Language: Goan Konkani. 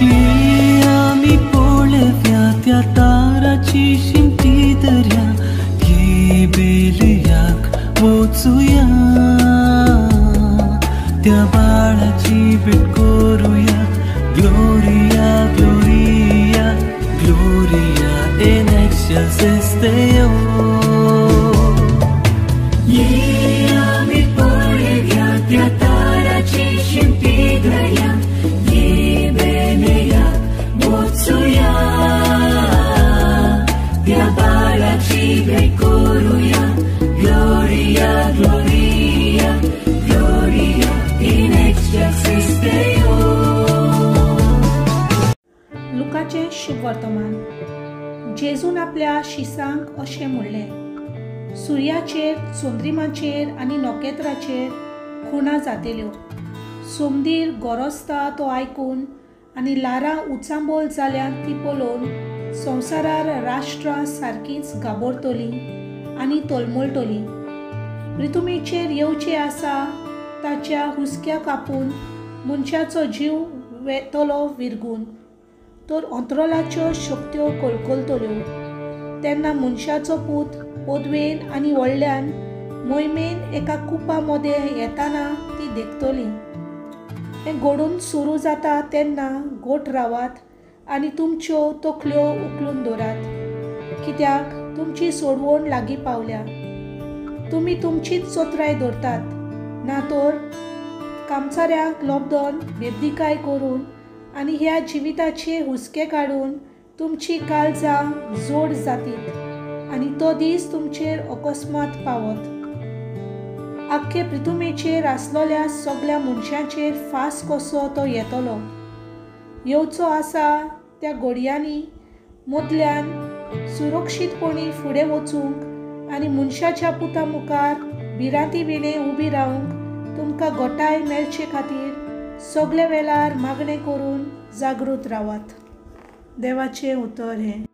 ये आमी पळोवया त्या ताराची शिमटी दर्या, ये बेलयाक वचुया, त्या बाळाची भेट करुया. Gloria, Gloria, Gloria in excelsis Deo. ये आमी पळोवया त्या ताराची शिमटी दर्या, ये बेलयाक वचुया, त्या बाळाची भेट करुया. Gloria, Gloria, Gloria in excelsis Deo. लुकाचें शुभवर्तमान. जेजून आपल्या शिसांक अशें म्हणलें, सुर्याचेर, चंद्रिमाचेर आनी नखेत्राचेर खुणा जातेल्यो. सोमदीर गोरजता तो आयकून आनी ल्हारां उचांबोल जाल्यात ती पळोवन संवसारार राष्ट्रां सारकींच गाबोरतलीं आनी तोलमोलतलीं. पृथुमीचेर येवचें आसा ताच्या हुस्क्या कापून मनशाचो जीव वेतलो विरगून, तर अंतरोलाच्यो शक्त्यो कलकलतल्यो. तेन्ना मनशाचो पूत पदवेन आनी व्हडल्यान मोहिमेन एका कुपा मदें येताना ती देखतली. हें घडून सुरू जाता तेन्ना गोठ रावात आनी तुमच्यो तकल्यो उखलून दवरात, कित्याक तुमची सोडवण लागीं पावल्या. तुमी तुमचीच चतुराय दवरतात, ना तर कामचाऱ्यांक लोबदोन बेबदीकाय करून आनी ह्या जिविताचे हुस्के काडून तुमची काळजां जोड जातीत आनी तो दीस तुमचेर अकस्मात पावत. आख्खे पृथुमेचेर आसलोल्या सगल्या मनशांचेर फास कसो तो येतलो. येवचो आसा त्या घोडयांनी मदल्यान सुरक्षीतपणी फुडें वचूंक आनी मनशाच्या पुता मुखार भिरांती विणें उबी रावंक तुमकां गोटाय मेळचे खातीर सगळे वेळार मागणें करून जागृत रावात. देवाचें उतर हें.